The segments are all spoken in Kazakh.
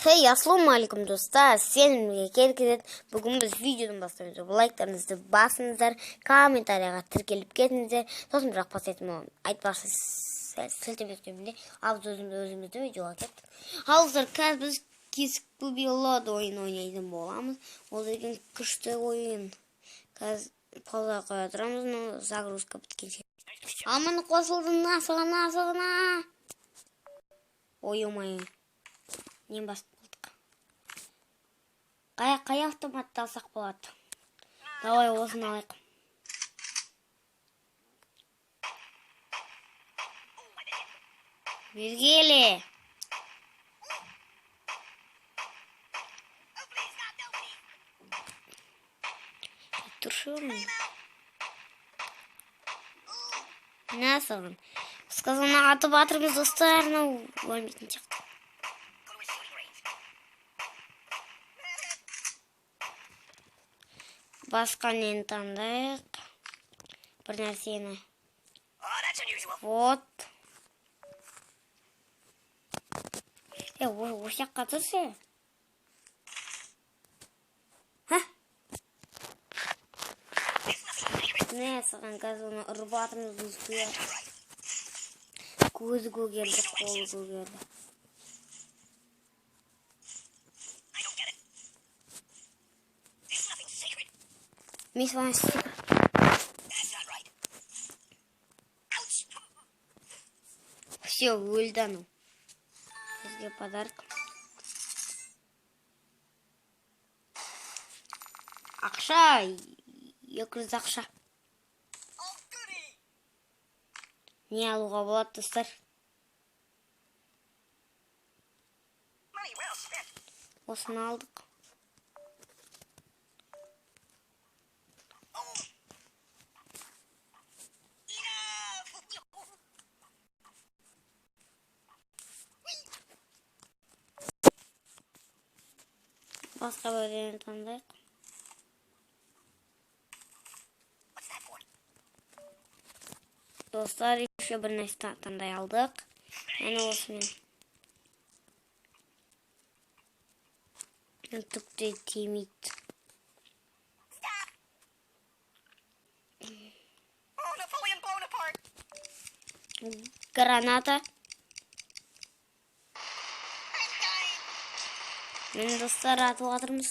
Хей, ассалаумағалейкум, достар! Сенімге келгізет. Бүгін біз видеодан бастаймыз. Лайктарыңызды басыңыздар, комментарияға тіркеліп кетіңіздер. Сосын бірақ бастайтын боламын. Айтпақшы, сілтеме үстемінде. Ал біз өзіміздің видеоға кеттік. Ал достар, қазір біз кесік Лодо ойын ойнайтын боламыз. Ол деген күшті ойын. Қазір пауза қоя тұрамыз, но загрузка біткенше. Ал міне, қосылды насығына, насығына. Ой, ой, не басып қалдық? Қай автоматты алсақ болады? Давай осыны алайық. Бергеле. Тұршы. На саған. Сказано, атып жатырмыз, достар, мынау өлмейтін сияқты. Басқа нені таңдайық? Бір нәрсені. Вот. Е, осы жаққа тұршы. Ха? Міне саған, қазір оны ұрып жатырмыз, достар. Көзі көгерді, қолы көгерді. I don't get it. There's nothing sacred. Мен саған That's not right. Ouch! Все, өлді анау. Бізге подарок. Ақша, 200 ақша. Oh, goody! Не алуға болады, достар? Money well spent. Осыны алдық. Oh! Enough! Басқа бірдеңе таңдайық. What's that for? Достар, еще бір нәрсе таңдай алдық. Әне осымен. Түк те тимейді. Stop! Oh, Napoleon Bonaparte! Граната. I'm dying! Міне, достар, атып жатырмыз.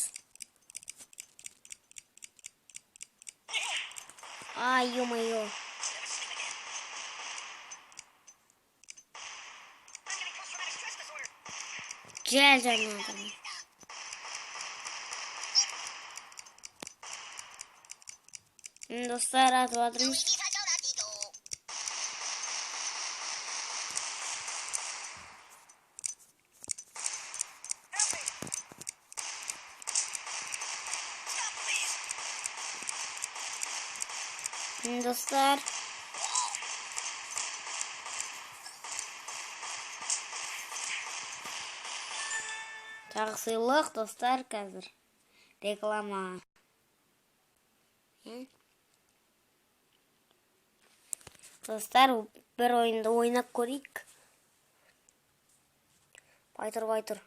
Ай, ё-моё. Never sleep again. I'm getting post-traumatic stress disorder. Жай жанына жатырмын. Міне, достар, атып жатырмыз. Help me! Stop, please! Міне, достар. Тағы сыйлық, достар, қазір. Реклама. Е? Достар, бір ойынды ойнап көрейік. Бай тұр, бай тұр.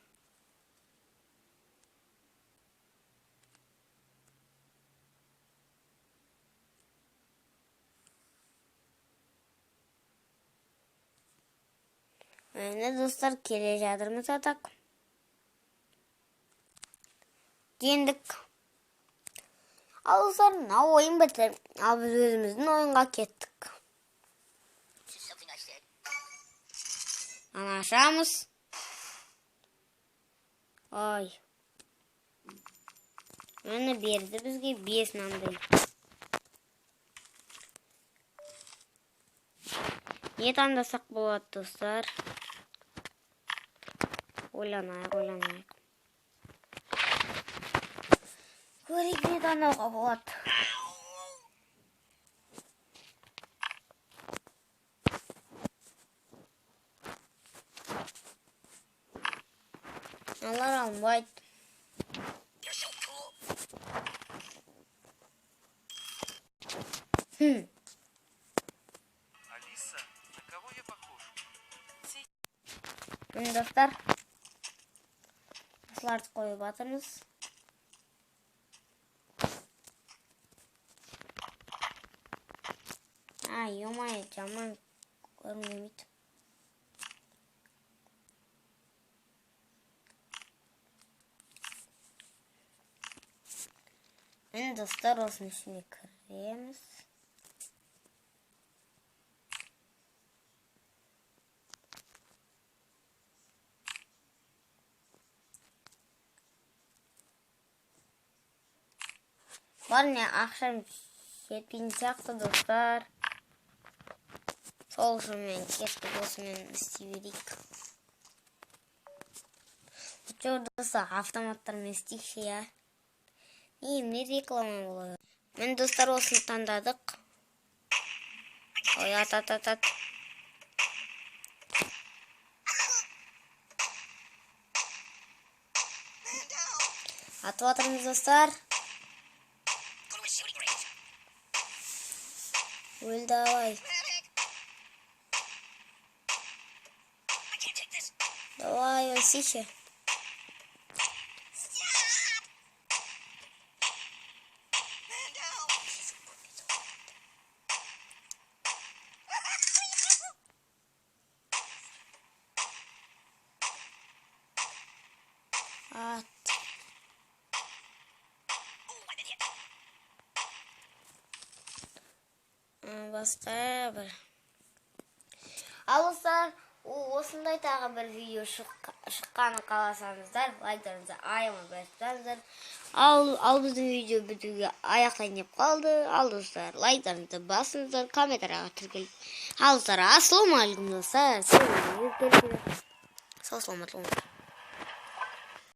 Міне, достар, келе жатырмыз атақ. Жеңдік. Ал, достар, мынау ойын бітті. Ал біз өзіміздің ойынға кеттік. Is this something I said? Ана ашамыз. Ой. Міне, берді бізге бес мынандай. Не таңдасақ болады, достар? Ойланайық, ойланайық. Көрейік, не таңдауға болады. Ow! Мыналар алынбайды. You're so cool. Алиса, на кого я похож? Міне, достар. Осыларды қойып жатырмыз. А, ё-моё, жаман көргім келмейді. Міне, достар, осының ішіне кіреміз. Бар, не, ақшам жетпейтін сияқты, достар. Сол үшін мен кеттік, осымен істей берейік. Жоқ, достар, автоматтармен істейікші, иә. Не, міне, реклама болады. Міне, достар, осыны таңдадық. Ой, ат, ат, ат, ат. Man down. Атып жатырмыз, достар. Go to a shooting range. Өл, давай. Medic. I can't take this. Давай, өлсейші. Stop. Man down. Ат. Oh, I've been hit. Басқа бір. Ал, достар, осындай тағы бір видео шыққанын қаласаңыздар, лайктарыңызды аямай басыңыздар. Ал біздің видео бітуге аяқтайын деп қалды. Ал, достар, лайктарыңызды басыңыздар, комментарияға тіркеліп. Ал, достар, ассалаумағалейкум, достар. Сау саламат болыңыздар.